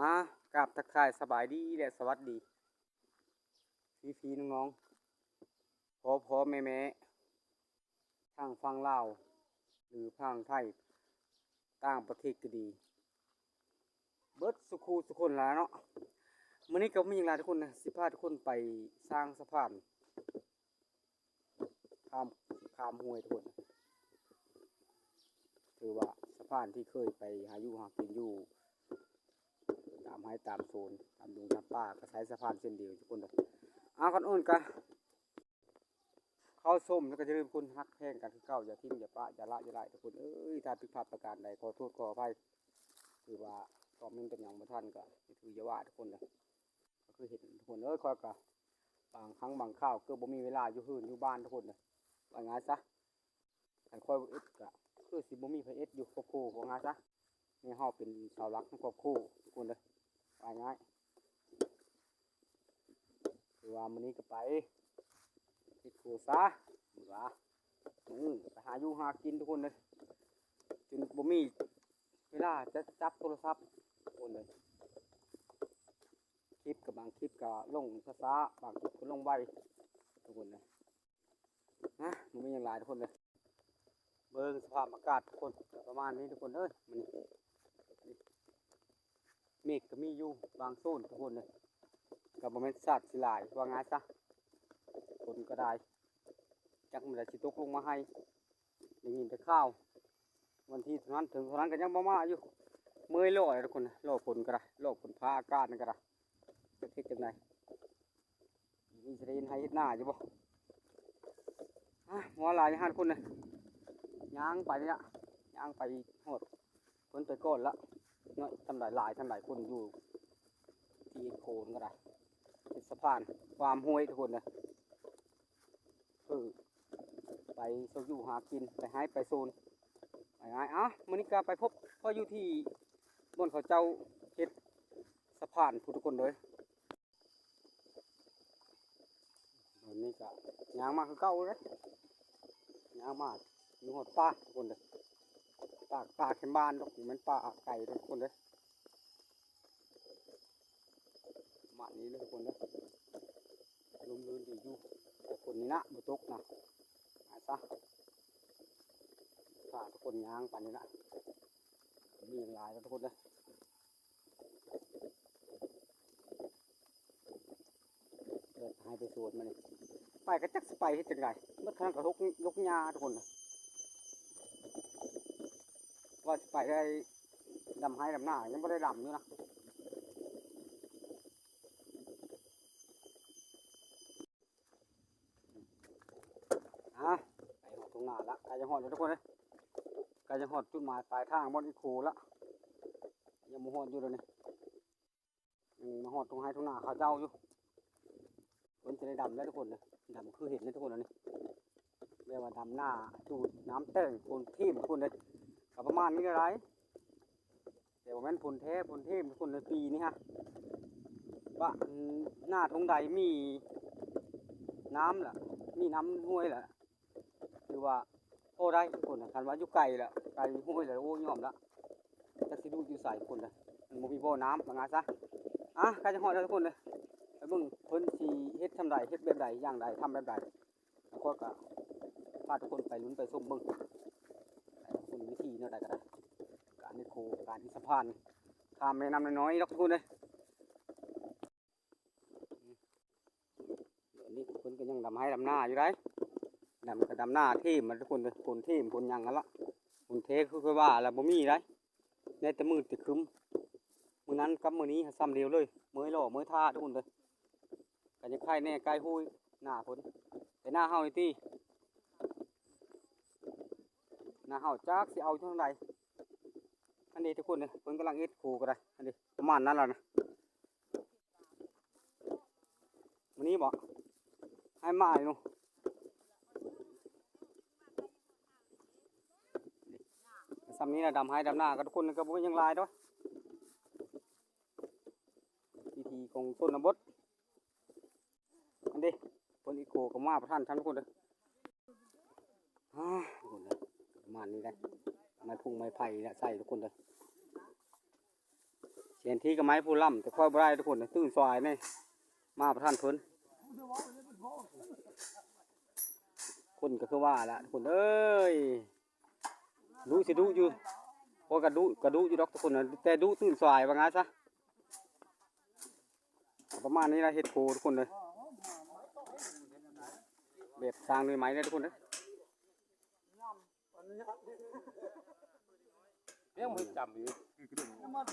ມາກາບທັກທາຍສະບາຍດີ ແລະ ສະຫວັດດີ ພີ່ໆ ນ້ອງໆ ພໍ່ໆ ແມ່ໆ ທາງຝັ່ງລາວ ຫຼື ຝັ່ງໄທ ຕ່າງປະເທດກໍດີ ເບິດສູ່ຄູ່ສູ່ຄົນລະເນາະ. ມື້ນີ້ກໍບໍ່ມີຫຍັງຫຼາຍທຸກຄົນນະ ຊິພາທຸກຄົນໄປສ້າງສະພານ ຂ້າມ ຂ້າມຫ້ວຍທຸກຄົນ ຖືວ່າສະພານທີ່ເຄີຍໄປຫາຢູ່ຫາກິນຢູ່ຕາມໄຮ່ຕາມສວນ ຕາມດົງຕາມປ່າ ກໍໃຊ້ສະພານເສັ້ນດຽວທຸກຄົນເດີ. ເອົາ ກ່ອນອື່ນກະເຂົ້າຊົມ ແລ້ວກໍຢ່າລືມຄົນຮັກແພງກັນຄືເກົ່າ ຢ່າຖິ້ມຢ່າປະ ຢ່າລະຢ່າລາຍທຸກຄົນເອີຍ. ຖ້າຜິດພາດປະການໃດ ຂໍໂທດຂໍອະໄພ ຖືວ່າຄອມເມັນເປັນຫຍັງບໍ່ທັນ ກໍຢ່າຖືຢ່າວ່າທຸກຄົນເດີ. ກໍຄືເຫັນທຸກຄົນເອີຍ ຂ້ອຍກໍບາງຄັ້ງບາງຄາວເກືອບບໍ່ມີເວລາຢູ່ເຮືອນຢູ່ບ້ານທຸກຄົນເດີ ວ່າງ່າຍຊະ. ຄັນຂ້ອຍບໍ່ເຮັດກໍຄືຊິບໍ່ມີໃຜເຮັດຢູ່ຄອບຄົວ ວ່າງ່າຍຊະ. ແມ່ເຮົາເປັນເສົາຫຼັກຂອງຄອບຄົວທຸກຄົນເດີ ວ່າງ່າຍ. ຄືວ່າມື້ນີ້ກໍໄປເຮັດຄົວຊະ ວ່າ ອື ໄປຫາຢູ່ຫາກິນທຸກຄົນເດີ ຈົນບໍ່ມີເວລາຈະຈັບໂທລະສັບທຸກຄົນເດີ. ຄລິບກໍບາງຄລິບກໍລົງຊ້າໆ ບາງຄລິບກໍລົງໄວທຸກຄົນເດີ. ນະ ບໍ່ມີຫຍັງຫຼາຍທຸກຄົນເດີ ເບິ່ງສະພາບອາກາດທຸກຄົນ ປະມານນີ້ທຸກຄົນເອີຍ. ມື້ນີ້ເມກກໍມີຢູ່ບາງໂຊນທຸກຄົນເດີ ກໍບໍ່ແມ່ນສາດຊິຫຼາຍ ວ່າງ່າຍຊະ. ຝົນກໍໄດ້ ຈັກມື້ໃດຊິຕົກລົງມາໃຫ້ ໄດ້ຍິນແຕ່ຂ່າວ ວັນທີເທົ່ານັ້ນເຖິງເທົ່ານັ້ນກໍຍັງບໍ່ມາຢູ່. ເມື່ອຍລໍແລ້ວທຸກຄົນ ລໍຝົນກໍໄດ້ ລໍຝົນຟ້າອາກາດນັ້ນກໍໄດ້ ຈະເຮັດຈັ່ງໃດ? ມີຊິໄດ້ເຮັດໄຮ່ເຮັດນາຢູ່ບໍ່? ຮະ ຫົວຫຼາຍຢູ່ຫັ້ນຄົນເດ້ ຍ່າງໄປນີ້ລະ ຍ່າງໄປຮອດເພິ່ນໄປກ່ອນລະເນາະ. ສ່ຳໃດຫຼາຍສ່ຳໃດຄົນຢູ່ທີ່ໂຄນກໍໄດ້ ເຮັດສະພານຂ້າມຫ້ວຍທຸກຄົນເດ້ ເອີ ໄປຊອກຢູ່ຫາກິນ ໄປໄຮ່ໄປສວນ ໄປຫາ. ເອົ້າ ມື້ນີ້ກໍໄປພົບພໍຢູ່ທີ່ບ່ອນເຂົາເຈົ້າເຮັດສະພານພຸ້ນທຸກຄົນເດີ. ຕອນນີ້ກໍຍ່າງມາຄືເກົ່າເດ້ ຍ່າງມາຢູ່ຮອດປ່າທຸກຄົນເດີ. ປ່າ ປ່າແຄມບ້ານດອກ ບໍ່ແມ່ນປ່າໄກທຸກຄົນເດີ. ປະມານນີ້ເດີທຸກຄົນເດີ ລົມລື່ນດີຢູ່ ແຕ່ຝົນນີ້ນະບໍ່ຕົກນະ. ໄປຊະ ພາທຸກຄົນຍ່າງໄປນີ້ລະ ມີຫຍັງຫຼາຍແລ້ວທຸກຄົນເດີ. ເອີ ໃຫ້ໄປສວນມານີ້ ໄປກໍຈັກຊິໄປເຮັດຈັ່ງໃດ ໝົດທາງກໍລົກ ລົກຫຍ້າທຸກຄົນ. ວ່າຊິໄປໄດ້ດຳໄຮ່ດຳນາ ຍັງບໍ່ໄດ້ດຳຢູ່ນະ. ອ່າ ໄປຮອດທົ່ງນາລະ ໃກ້ຈະຮອດແລ້ວທຸກຄົນເອີຍ ໃກ້ຈະຮອດຈຸດໝາຍປາຍທາງບ່ອນອີໂຄລະ ຍັງບໍ່ຮອດຢູ່ດອກນີ້. ອືມ ມາຮອດທົ່ງໄຮ່ທົ່ງນາເຂົາເຈົ້າຢູ່ ເພິ່ນຈະໄດ້ດຳແລ້ວທຸກຄົນເດີ ດຳຄືເຫັນເດ້ທຸກຄົນ ອັນນີ້ແບບວ່າດຳນາ ຈູດນ້ຳແຕ່ງ ຝົນທີມທຸກຄົນເດ້ ກໍປະມານນີ້ແຫຼະ ແຕ່ບໍ່ແມ່ນຝົນແທ້ ຝົນທີມທຸກຄົນໃນປີນີ້ຮະ ວ່າ ອືມ ນາທົ່ງໃດມີນ້ຳລະ ມີນ້ຳຫ້ວຍລະ ຖືວ່າພໍໄດ້ທຸກຄົນນະ. ຄັນວ່າຢູ່ໄກລະ ໄກຫ້ວຍລະ ໂອ້ ຍອມລະ ຈັກຊິດູດຢູ່ໃສທຸກຄົນນະ ມັນບໍ່ມີບໍ່ນ້ຳ ວ່າງ່າຍຊະ. ອ່າ ໃກ້ຈະຮອດແລ້ວທຸກຄົນເດີ ໄປເບິ່ງເພິ່ນຊິເຮັດຊ່ຳໃດ ເຮັດແບບໃດ ຢ່າງໃດ ທຳແບບໃດ ຂ້ອຍກໍພາທຸກຄົນໄປລຸ້ນໄປຊົມເບິ່ງ ໃຫ້ທຸກຄົນວິທີແນວໃດກໍໄດ້ ການເຮັດໂຄ ການເຮັດສະພານຂ້າມແມ່ນ້ຳນ້ອຍໆດອກທຸກຄົນເດີ. ດຽວນີ້ເພິ່ນກໍຍັງດຳໄຮ່ດຳນາຢູ່ໃດ໋ ດຳກໍດຳນາທີມມັນທຸກຄົນເດີ ຄົນທີມຄົນຫຍັງຫັ້ນລະ ຄົນເທຄືຂ້ອຍວ່າລະບໍ່ມີໃດ໋ ໄດ້ແຕ່ມືດແຕ່ຄຶມ ມື້ນັ້ນກັບມື້ນີ້ສ່ຳດຽວເລີຍ ເມື່ອຍລໍເມື່ອຍທ່າທຸກຄົນເດີ. ກໍຍັງໄຄແດ່ໃກ້ຫ້ວຍນາເພິ່ນ ແຕ່ນາເຮົານີ້ຕິ ນາເຮົາຈັກຊິເອົາຢູ່ທາງໃດ. ອັນນີ້ທຸກຄົນເດີ ເພິ່ນກຳລັງເຮັດໂຄກໍໄດ້ ອັນນີ້ປະມານນັ້ນລະນະ. ມື້ນີ້ບໍ່ ໃຫ້ມາຢູ່ ສ່ຳນີ້ລະ ດຳໄຮ່ດຳນາກັນທຸກຄົນ ກໍບໍ່ມີຫຍັງຫຼາຍດອກ ວິຖີຂອງຊົນນະບົດ. ອັນເດ້ ເພິ່ນອີໂຄກໍມາບໍ່ທັນ ທ່ານທຸກຄົນເດີ. ອ່າ ທຸກຄົນເດີ ປະມານນີ້ແຫຼະ ໄມ້ພຸງໄມ້ໄຜ່ລະໃສ່ທຸກຄົນເດີ. ແທນທີ່ກໍໄມ້ຜູ້ລ້ຳ ແຕ່ຂ້ອຍບໍ່ໄດ້ທຸກຄົນ ຕື່ນສວາຍນີ້ ມາບໍ່ທັນເພິ່ນ. ຄົນກໍຄືວ່າລະທຸກຄົນເອີຍ ດຸຊິດຸຢູ່ ຂ້ອຍກໍດຸ ກໍດຸຢູ່ດອກທຸກຄົນ ແຕ່ດຸຕື່ນສວາຍວ່າງ່າຍຊະ. ປະມານນີ້ລະ ເຮັດໂພທຸກຄົນເອີຍ ແບບສ້າງດ້ວຍໄມ້ເດີທຸກຄົນເດີ. ຍັງບໍ່ຈຳຢູ່ ເປັນຮ່ອງເ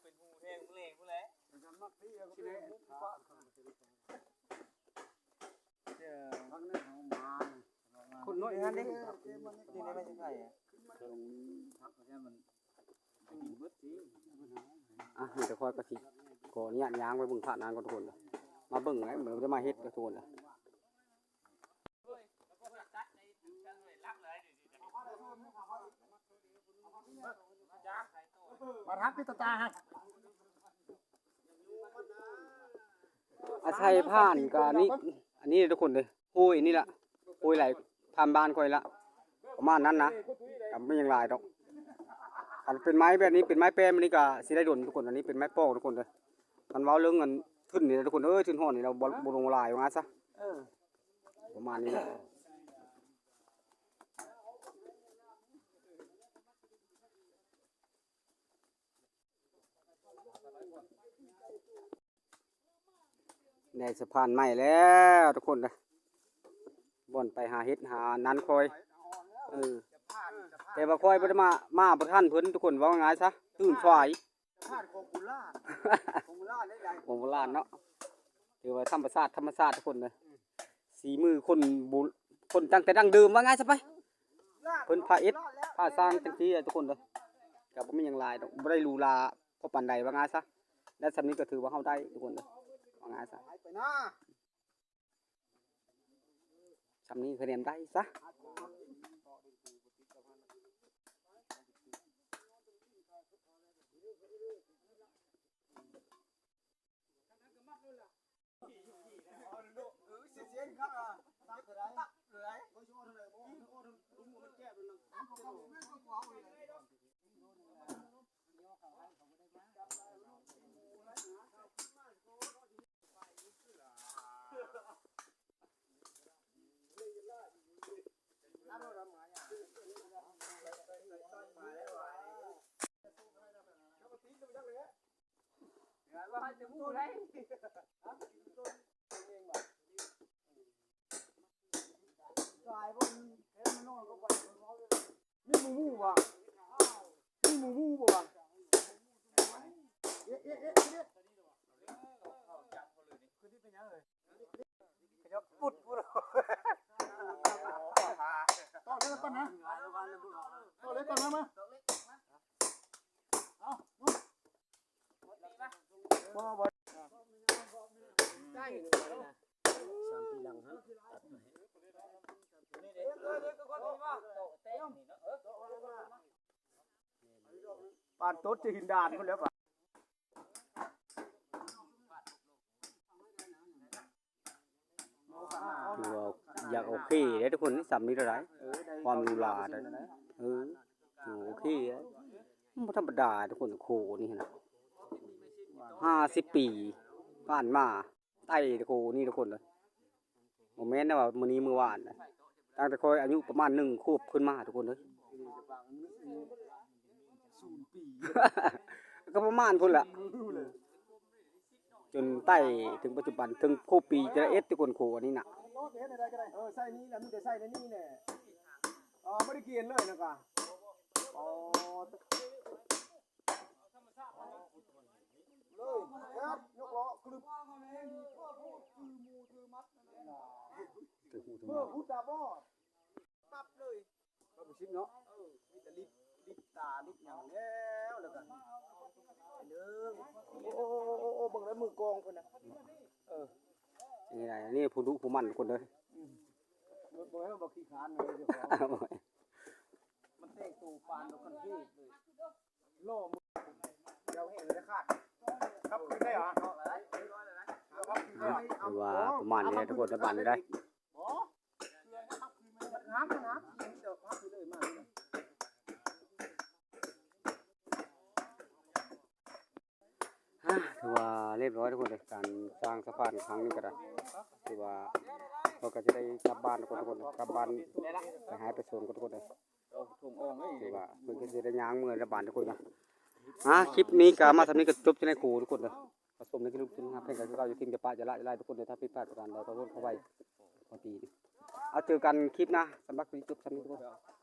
ປັນຮູແຮງເລີຍພຸ້ນແຫຼະ. ຄົນນ້ອຍຫັ້ນເດ້ ນີ້ໄດ້ມາຈາກໃສອະ? ອ່ະ ມີແຕ່ຂ້ອຍກໍຊິຂໍອະນຸຍາດຍ່າງໄປເບິ່ງພະນາງກ່ອນທຸກຄົນ ມາເບິ່ງໄດ້ ບໍ່ໄດ້ມາເຮັດເດີທຸກຄົນ. ມາທັກຕິດຕາຫັ້ນ ອາໄສຜ່ານກະນີ້ ອັນນີ້ທຸກຄົນເດີ ໂອ້ຍ ນີ້ລະ ໂອ້ຍ ໄຫຼຜ່ານບ້ານຂ້ອຍລະ ປະມານນັ້ນນະ ກະບໍ່ມີຫຍັງຫຼາຍດອກ. ຄັນເປັນໄມ້ແບບນີ້ ເປັນໄມ້ແປ້ນແບບນີ້ກະຊິໄດ້ດົນທຸກຄົນ ອັນນີ້ເປັນໄມ້ປອກທຸກຄົນເດີ. ຄັນເວົ້າເລື່ອງອັນທຶນນີ້ນະທຸກຄົນເອີຍ ທຶນຮ້ອນນີ້ລະບໍ່ ບໍ່ລົງຫຼາຍວ່າຊັ້ນຊະ ເອີ ປະມານນີ້. ໄດ້ສະພານໃໝ່ແລ້ວທຸກຄົນເດີ ບ່ອນໄປຫາເຫັດຫາອັນນັ້ນຂ້ອຍ ເອີ ແຕ່ວ່າຂ້ອຍບໍ່ໄດ້ມາ ມາບໍ່ທັນເພິ່ນທຸກຄົນ ເວົ້າງ່າຍຊະ ຕື່ນສວາຍ ສະພານຂອງໂບລານ ຂອງໂບລານເນາະ ຖືວ່າທຳມະຊາດ ທຳມະຊາດທຸກຄົນເດີ. ສີມືຄົນບູ ຄົນຕັ້ງແຕ່ດັ້ງເດີມວ່າງ່າຍຊະໄປ ເພິ່ນພາເຮັດພາສ້າງຈັ່ງຊີ້ທຸກຄົນເດີ ກໍບໍ່ມີຫຍັງຫຼາຍດອກ ບໍ່ໄດ້ຫຼູຫຼາພໍປານໃດວ່າງ່າຍຊະ. ໄດ້ສ່ຳນີ້ກໍຖືວ່າເຮົາໄດ້ທຸກຄົນເດີ ວ່າງ່າຍຊະ ສ່ຳນີ້ຄະແນນໄດ້ຊະ. ມີໝູໝູບໍ່ວະ? ມີໝູໝູບໍ່ວະ? ເອະ ເອະ ເອະ ເອະ ຂະຫຍັບປຸດ ປຸດ ຕໍ່ເລີຍກ່ອນນະ ຕໍ່ເລີຍກ່ອນນະ ມາ ເອົາ ບໍ່ ບໍ່ ໄດ້ ສາມປີຫຼັງຫັ້ນ ປານຕົດຈະຫີນດານພຸ້ນແລ້ວບາດ. ຖືວ່າຢາກໂອເຄເດ້ທຸກຄົນ ສ່ຳນີ້ເທົ່າໃດ ຄວາມຫຼູຫຼາເດ້ ເອີ ຖືວ່າໂອເຄເດ້ ມັນບໍ່ທຳມະດາທຸກຄົນ ໂຄນີ້ນະ ຫ້າສິບປີຜ່ານມາ ໄຕ່ໂຄນີ້ທຸກຄົນເອີຍ ບໍ່ແມ່ນແນວວ່າມື້ນີ້ມື້ວານນະ ຕັ້ງແຕ່ຂ້ອຍອາຍຸປະມານໜຶ່ງຂວບຂຶ້ນມາທຸກຄົນເອີຍ ກໍປະມານພຸ້ນແຫຼະ ຈົນໄຕ່ເຖິງປັດຈຸບັນ ເຖິງໂຄປີຈະໄດ້ເອັດທຸກຄົນ ໂຄອັນນີ້ນະ ເອີ ໃສ່ນີ້ລະ ມີແຕ່ໃສ່ໃນນີ້ແຫຼະ ເອີ ບໍ່ໄດ້ກຽນເລີຍນະກະ ອໍ ເລີຍ ແອດ ຍົກລໍ້ ກະລຶບ ຖືຫູຖືມັດ ເພື່ອພຸດຕາບອດ ປັບເລີຍ ຮ້ອຍຫົກສິບເນາະ ເອີ ມີແຕ່ລິບ ລິບຕາ ລິບຫຍັງແລ້ວ ແລ້ວກະ ເອີ ໂອ້ ໂອ້ ໂອ້ ໂອ້ ເບິ່ງແລ້ວມືກອງເພິ່ນນະ ເອີ ນີ້ນະ ນີ້ຜູ້ດຸຜູ້ໝັ່ນຄົນເດີ ອືມ ບໍ່ ບໍ່ ບໍ່ຂີ້ຄ້ານເລີຍ ມັນແຕ່ງໂຕປານດອກຄັນເທດເລີຍ ລໍມື ດຽວແຫ້ງເລີຍຂາດ ກັບຄືນໄດ້ຫວາ? ເອີ ວ່າປະມານນີ້ແຫຼະທຸກຄົນ ປະມານນີ້ໄດ໋ ບໍ່ ເພື່ອໃຫ້ກັບຄືນມາໄດ້ ອ່າ ຖືວ່າຮຽບຮ້ອຍທຸກຄົນເລີຍ ການສ້າງສະພານຄັ້ງນີ້ກໍໄດ້ ຖືວ່າເຮົາກໍຈະໄດ້ກັບບ້ານທຸກຄົນ ກັບບ້ານໄປຫາໄປສວນກັນທຸກຄົນເລີຍ ຖືວ່າເພິ່ນກໍຊິໄດ້ຍ່າງເມືອລະບາດທຸກຄົນນະ. ອ່າ ຄລິບນີ້ກໍມາສ່ຳນີ້ກໍຈົບທີ່ໃນຄູທຸກຄົນເດີ ປະສົມໃນຄລິບທີ່ນະ ເພິ່ນກໍຄືເກົ່າ ຢ່າຖິ້ມ ຢ່າປະ ຢ່າລະ ຢ່າລາຍທຸກຄົນເດີ ຖ້າຜິດພາດປະການໃດ ຂໍໂທດຂໍອະໄພ ຂໍດີ ເອົາ ເຈີກັນຄລິບໜ້າ ສຳລັບຄລິບນີ້ຈົບສ່ຳນີ້ທຸກຄົນ.